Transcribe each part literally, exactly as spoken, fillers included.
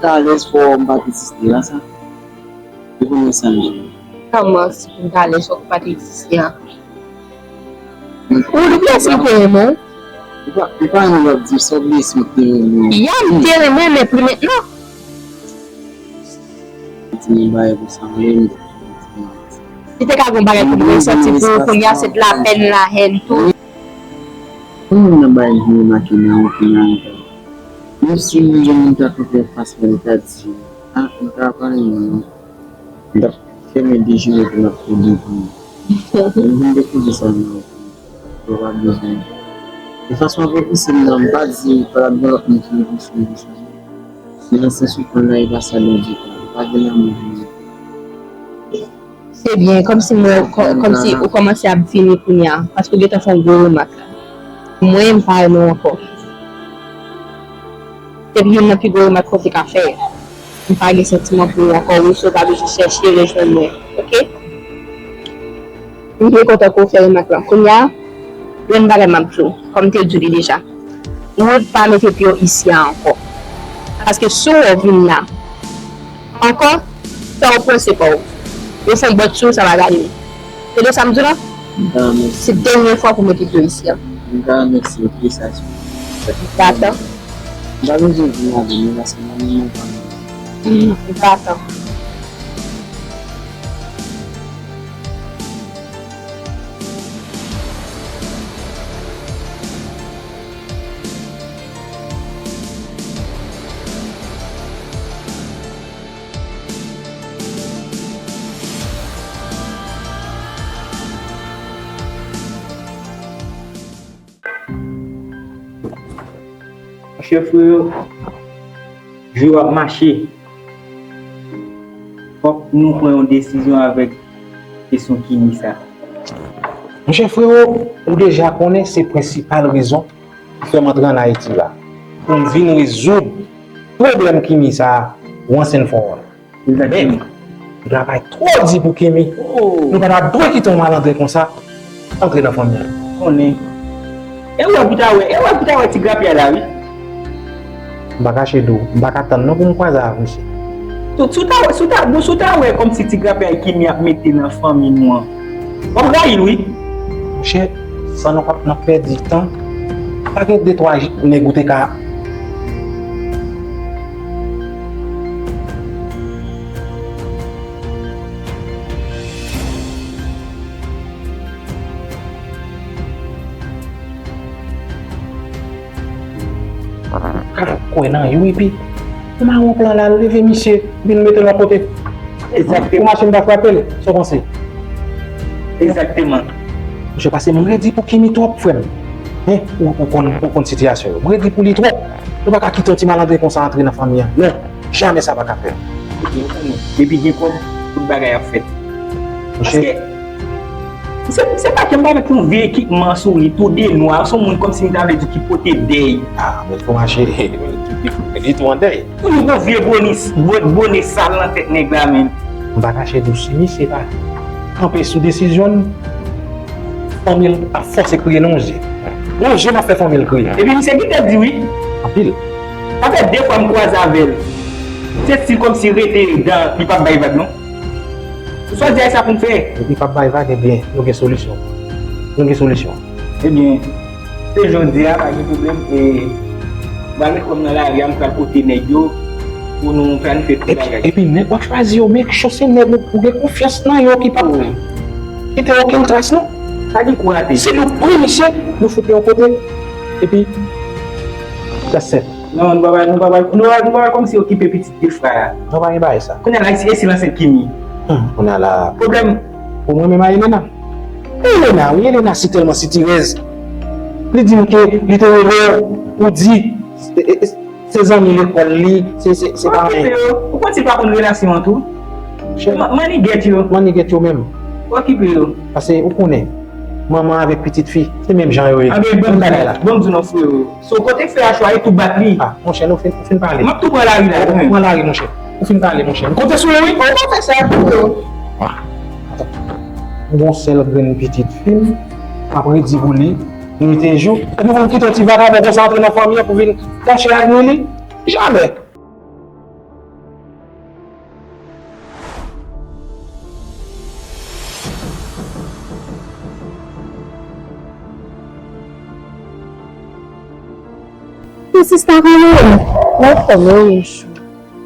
Talè fò m pa t egziste la sa. Ou konnen sa m di. Kòman si pou m talè fò m pa t egziste a? Ou li plis li te renmen w. Li pa, li pa renmen w ap di sa, ou bliye si m te renmen w. Ya, m te renmen, men pou mentnan. Di m bagay konsa, mwen menm. Li te ka gon bagay pou m resoti pou ou, kounye a se de la pèn, la hèn, tou. Pou moun nan bay vin remake nan yon final. Menm si yon moun ta kanpe anfas mwen, li ta di, a, m ta pale non. M t ap fèmen de je m epi m ap pede pou li. M vin dekouvri sa nan yo pa bezwen. De fason avè pise m nan, m pa di pa t ap gen lòt moun ki reponn sou rezo sosyo. Men nan sans ou pran nan e pa sa Bondye fè. Pa gen lanmou pou mwen. Se byen, kòmsi mwen, kò- kòmsi ou kòmanse ap vini kounye a, paske ou gentan fè yon gwo remak la. Mwen, m pa renmen w ankò. Depi youn nan pi gwo remak ke w te ka fè, m pa gen santiman pou ou ankò, wi, so w pa bezwen chèche rejwenn mwen, oke? M byen kontan ke w fè remak la. Kounye a, yon bagay m ap di w, kòm m te di w li deja, ou pa mete pye w isi a ankò. Paske si w wè w vin la ankò, fè w pran se pa w. Yo fè yon bòt sou ou, sa va gade w. Tande sa m di w la? M ta renmen. Se dènye fwa pou w mete pye w isi a. M ta renmen si w fè sa. Dakò. M pa bezwen vin avè nou, paske mwen menm mwen pa renmen. M pa tan. Monchè frero, jou ap mache. Fòk nou pran yon desizyon avèk kesyon Kimi sa. Monchè frero, ou deja konnen se prensipal rezon ki fè m antre ann Ayiti la. Pou m vin rezoud pwoblèm Kimi sa a, once and for all. Men, nou travay twò di pou Kimi. Nou pa ta dwe kite yon malandren konsa antre nan fanmi an. Konnen. E wè pou ta wè, e wè pou ta wè ti grapyay la, wi. M pa kache di w, m pa ka tann non pou m kwaze avè misye. Si w ta wè, si w ta, bon, si w ta wè kòmsi ti grapyay Kimi ap mete nan fanmi nou an, w ap rayi l, wi. Monchè, san nou p ap nan pèdi tan, pa gen de twa nèg ou te ka ka kwè nan yo, epi ou mare yon plan la, leve misye, vin mete l yon kote. Egzakteman. Pou machin pa frape l, sa w panse? Egzakteman. Monchè, pase m redi pou Kimi twòp, frè m. Hein? Ou, ou konn, ou konn sitiyasyon yo. M redi pou li twòp. Nou pa ka kite yon ti malandren konsa antre nan fanmi an. Non. Jamè sa pa ka fèt. Depi gen kòb, tout bagay ap fèt. Paske, se, se pa ke m pa met yon vye ekipman sou li, tou de nwa, se yon moun kòmsi m ta vle di ki pote dèy. Ah, men pou mache, li tou an dèy. Toujou gon vye bone, bone sal nan tèt nèg la, menm. M pa kache di w, si misye pa kanpe sou desizyon l, fanmi l ap fòse kriye nan yon je. Nan yon je m ap fè fanmi l kriye. Epi misye gen tèt di wi. Anpil. Sa fè de fwa m kwaze avè l. Se stil kòmsi rete dan li p ap bay vag non. Ou sot di a sa pou m fè. Depi l p ap bay vag, ebyen, nou gen solisyon. Nou gen solisyon. Ebyen, se jodi a, pa gen pwoblèm. E, m pral met kò m nan lari a, m pral kote nèg yo pou nou planifye tout bagay. Epi nèg w ap chwazi yo, make sure se nèg ou, ou gen konfyans nan yo ki p ap kite okenn tras non. Sa gen kou rate. Si nou pran misye, nou fout li yon kote, epi that's it. Non, nou pa pral, nou pa pral, nou pa pral, nou pa pral kòmsi okipe pitit de frè a. Nou pa gen bagay sa. Kounye a la, e silans Kimi. Hmm, kounye a la. Pwoblèm. Pou mwen menm a Elena. Elena, wi, Elena sitèlman sitirèz. Li di m ke li te rele w, ou di, e, e, se zanmi lekòl li, se, se, se pa anyen. Okipe yo. Ou konn si l pa konn relasyon an tou? Manniget yo. Manniget yo menm. Okipe yo. Paske ou konnen, manman avèk pitit fi, se menm jan yo ye. Anben, ban m di w, ban m di w non, frero. So, kote frè a chwazi tou bat li. Ah, monchè, nou fin, ou fin pale. M ap tou pran lari la, ou pran lari, monchè. Ou fin pale, monchè. M konte sou ou, wi. Ou pa fè sa, frero. M gon sèl grenn pitit fi m, m ap redi pou li, nwit e jou. Epi pou m kite yon ti vagabon konsa antre nan fanmi an pou vin gache avni li? Jamè! Sista, kòman w ye? Mwen anfòm, e ou menm?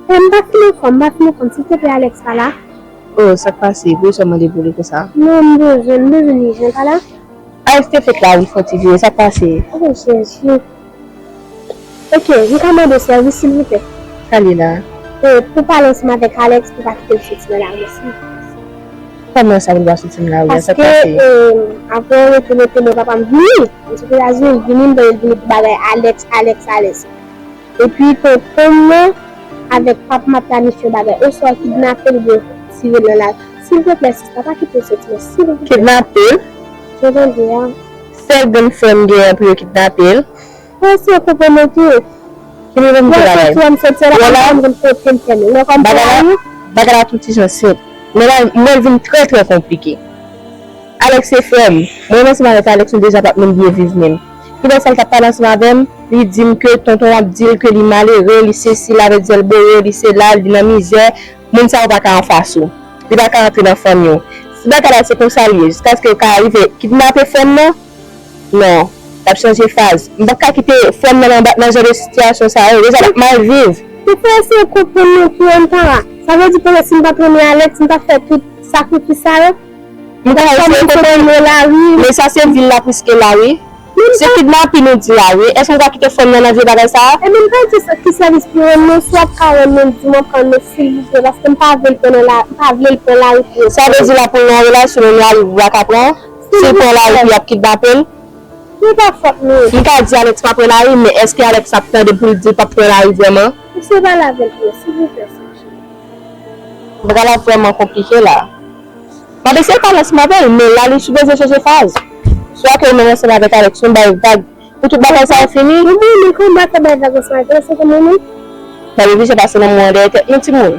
E, m pa fin anfòm, m pa fin anfòm. Silvouplè, Alex pa la? Oh, sa k pase? Poukisa w mande pou li konsa? Non, m bezwen, m bezwen li, Jean pa la? Alex te fèk la, wi, fè yon ti vire, sa k pase? Oh, Jezi. Ok, m ka mande w sèvis, silvouplè? Sa li la? E, pou pale ansanm avèk Alex, pou pa kite l soti nan lari, silvouplè. Kòman sa, pou l pa soti nan lari a, sa k pase? Paske, e, apre w rete, rete, mwen papa m vini, m sot Etazini, l vini, m tande l vini pou bagay Alex, Alex, Alex. Epi tonton mwen avèk papa m ap planifye yon bagay. Oswa kidnape l oubyen tire l nan lari. Silvouplè, sista, pa kite l soti non, silvouplè. Kidnape l? Jan w tande a. Sèl grann frè m genyen pou yo kidnape l? Mwen eseye konprann mwen tou. Ki nivo m te bagay? Mwen soti, mwen soti, la pa konn kote m fèmen. Mwen kòm bagay la, bagay la tout ti jan senp. Men la, mwen vin trè, trè konplike. Alex se frè m. Mwen menm ansanm avèk Alex, nou deja p ap menm byen viv menm. Kilè sa l t ap pale ansanm avè m, li di m ke tonton an ap di l ke li malere, li sesi, l avè dyèl boyo, li sela, li nan mizè. Moun sa yo pa ka anfas ou. Li pa ka antre nan fanmi w. Si bagay la se konsa l ye, jiskaske yo ka rive kidnape frè m nan, non, l ap chanje faz. M p ap ka kite frè m nan, nan, nan jan de sitiyasyon sa yo. Deja l ap mal viv. Ou fè eseye konprann mwen tou, Antara. Sa vle di, pandan si m pa t renmen Alex, m t ap fè tout sakrifis sa yo? M ka eseye konprann. Men sa se vil la plis ke la, wi. Se kidnapin ou di la, wi. Èske m ka kite frè m nan, nan vye bagay sa a? Ebyen, m pa di sa, ki sèvis pou renmen, si w ap ka renmen, di m w ap ka renmen, silvouplè, paske m pa vle l pran nan la, m pa vle l pran lari pou yo. Sa vle di la pou l nan relasyon, men lari pou l pa ka pran? Si l pran lari pou y ap kidnape l? Se pa fòt mwen. M ka di Alex pa pran lari, men èske Alex ap tande pou l di l p ap pran lari vrèman? Misye pale avè l tou, silvouplè, Sacha. Bagay la vrèman konplike la. M ap eseye pale ansanm avè l, men la li sipoze chanje faz. Swa ke ou menm ansanm avèk Alex, nou bay vag pou tout bagay sa yo fini. Ou mouri, kòman w ap fè bay vag ansanm avèk Alex, se kòman ou menm? M ap oblije pase lanmou an dèyè tèt nou, timoun.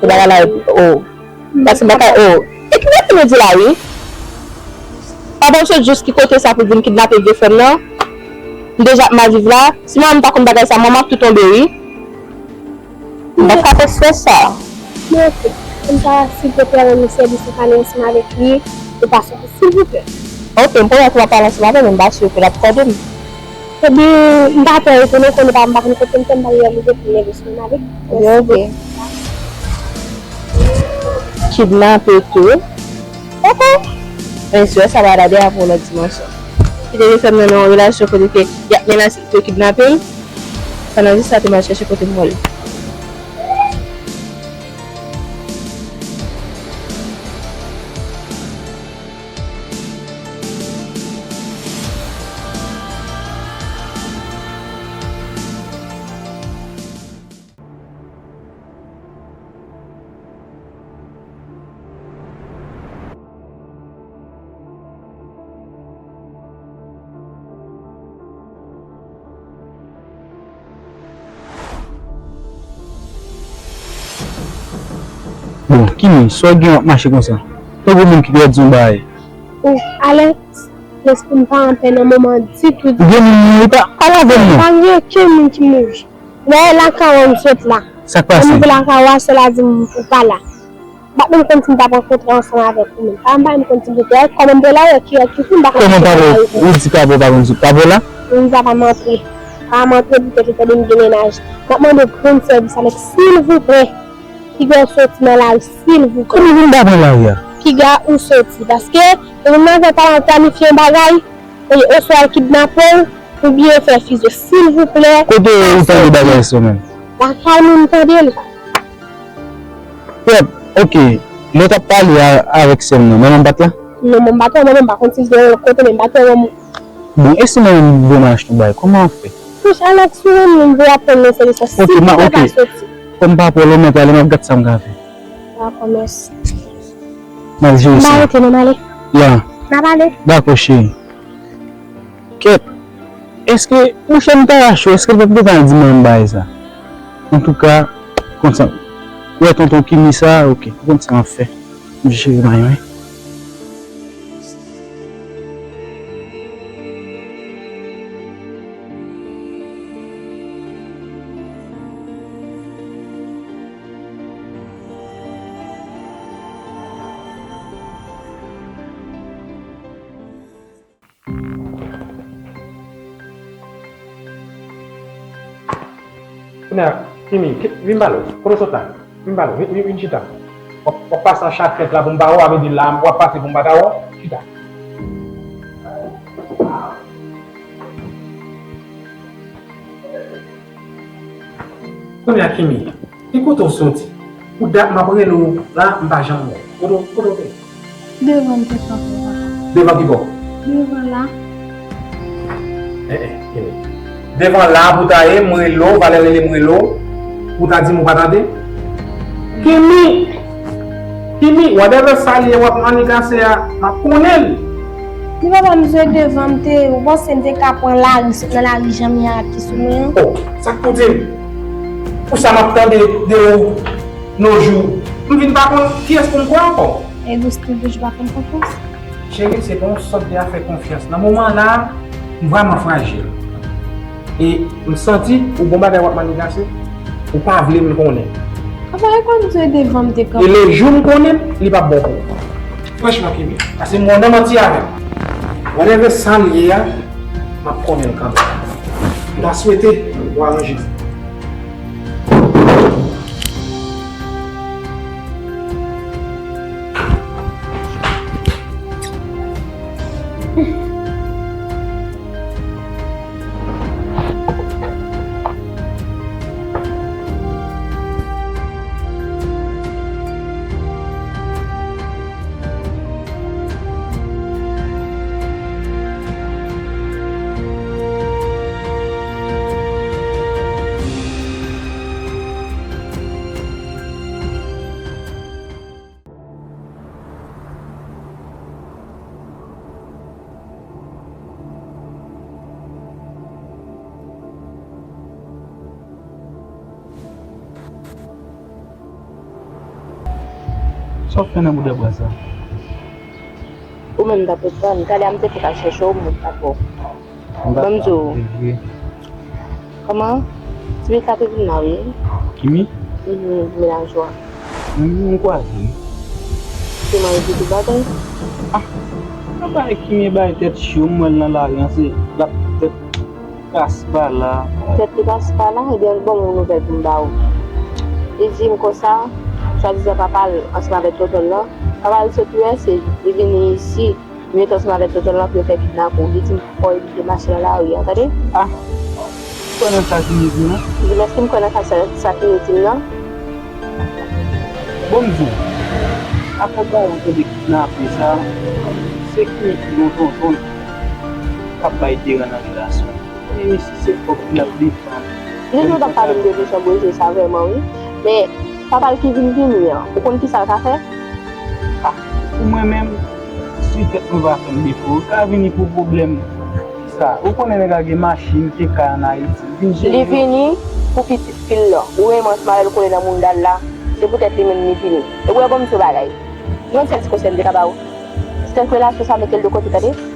Se bagay la, oh. Paske m pa ka, oh. E ki kote nou di la, wi? Pa bon, se jis ki kote sa pou vin kidnape vye frè m nan? M deja ap mal viv la. Si manman m ta konn bagay sa, manman ap tou tonbe, wi. M pa ka fè eksprè sa. Men ok. Ann ta, silvouplè, rann li sèvis, ou pale ansanm avèk li, ou pa soti, silvouplè. Ok, m pwomèt ou ap pale ansanm avè l, men m pa si ke l ap tande m. Ebyen, m pa pè ou tou non, konnen pa, m pa konn kote m fè, m pa gen lè pou m negosye menm avèk. Ebyen, ok. Kidnape tou. Ok. Men si sa va la dèyè pou yon lòt dimansyon. Kite li fè m nan yon relasyon kote ke y ap menase pou yo kidnape l. Pandan se sa, te m al chèche kote m wè l. Bon, Kimi, sa w gen w ap mache konsa? Tankou moun ki pèdi yon bagay. Oh, Alex, lespri m pa anpè nan moman an ditou, ditou. Ou gen moun mouri, pa al avè m non. Pa gen okenn moun ki mouri. Dayè lakay ou m sot la. Sa k pase? Lè m rive lakay ou a, sè la di m ou pa la. M pa t menm konn si m t ap rankontre ansanm avèk ou menm. Pa m pa menm konn si m te, kòman m te la, ki, ki, ki, m pa konn si m te la. Kòman papa w, ou di papa w pa konn si papa w la? Wi, papa m antre. Papa m antre poutèt li tande m gen mennaj. M ap mande w pou rann sèvis avèk, silvouplè. Piga w soti nan lari, silvouplè. Kòman pou m pa pran lari a? Piga ou soti, paske, e menm nan fè pa planifye yon bagay, e oswa yo kidnape w, oubyen yo fè fize w, silvouplè. Kote ou tande bagay sa menm? Lakay mwen m tande l. Yep, ok. Lè w t ap pale a, avèk sè m nan, manman m pa t la? Non, manman m pa t la, manman m pa konn si l te yon lòt kote, men m pa t wè manman m. Bon, e si manman m vle m achte yon bagay, kòman w ap fè? Pouch Alex, ou renmen m vle aprann nan sèvis la, silvouplè pa soti. Kòm papa w la, ou mèt ale, m ap gad sa m ka fè. Dakò, mèsi. M ap jere sa. M pa rete non, m ale. Ya. N ap ale. Dakò, cheri. Kèt. Èske, monchè, m ta rache w, èske l p ap gentan di mwen m bay sa? Antouka, konsa, wè tonton Kimi sa, ok, ou konn sa m ap fè. M jere may mwen. Kounye a, Kimi, ki- vin pale. Kote w sot la? Vin pale. Vin, vin, vin chita. W ap, w ap pase an chak fèt la pou m pa wè w, a vle di la, w ap pase pou m pa ta wè w. Chita. Kounye a, Kimi, ki kote w soti? Pou dat m ap rele w la, m pa janm wè w. Kote w, kote w te ye? Devan m te kanpe la. Devan ki bò? Devan la. Eh, eh, Kimi. Devan la pou ta ye, m rele w, Valè rele m rele w, pou ta di m ou pa tande? Kimi! Kimi, whatever sa l ye w ap manigase a, m ap konnen l. Li pa pa bezwen devan m te, ou panse m te ka pran lari, sot nan lari jan m ye a ki sou mwen an? Oh, sa k pou di m? Pou sa m ap tande de ou nojou, m vin pa konn kiyès pou m kwè ankò. E Gousti toujou pa fè m konfyans. Cheri, se pa yon sòt de afè konfyans. Nan moman la, m vrèman frajil. E m santi ou gon bagay w ap manigase, ou pa vle m konnen. Apa e konn se devan m te kanpe? E lejou m konnen, li p ap bon pou ou. Franchman, Kimi, pase m nan manti avè m. Whatever sa l ye a, m ap konnen l kanmenm. M ta swete ou aranje sa. Sa w fè nan boudabwa sa? Ou menm t ap ret tann. Talè a m te fèk al chèche w, mwen pa t wè w. Ban m di w. Kòman? Ti pitit la te vin la, wi. Kimi? Mhm, mennaj ou a. Mhm, m kwaze l. Te manje tout bagay? Ah, nan bagay Kimi bay tèt cho, m wè l nan lari an, se l ap tèt kas pa la. Tèt li kas pa la? Ebyen, bon, yon nouvèl pou m ba ou. Li di m konsa, swadizan papa l ansanm avèk tonton l lan, papa l sot U S A, li vini isi, li met ansanm avèk tonton l lan pou yo fè kidnape w. Li di m fò evite mache nan lari a, tande? Ah, ou kwè nan sa Kimi di m nan? Li di m, èske m kwè nan sa, sa, sa Kimi di m nan? Bon, m di w, afè pa yo tande kidnape sa, se Kimi ki gon tonton k ap bay deran nan relasyon. Men misye se kòb li ap defann. Li toujou t ap pale m de Jean Beaujeu sa vrèman, wi. Men, papa l ki vin vini an, ou konn kisa l ka fè? Ah, pou mwen menm, si tèt mwen pa fè m defo, l ka vini pou pwoblèm. Kisa? Ou konnen nèg la gen machin, gen kay ann Ayiti. Li vin jere. Li vini pou pitit fi l lan. Ou renmen ansanm avè l kole nan mounda l la. Se poutèt li menm li vini. Epi w wè, ban m di w bagay. Yon sèl ti konsèy m te ka ba w. Tank relasyon sa, mete l de kote, tande?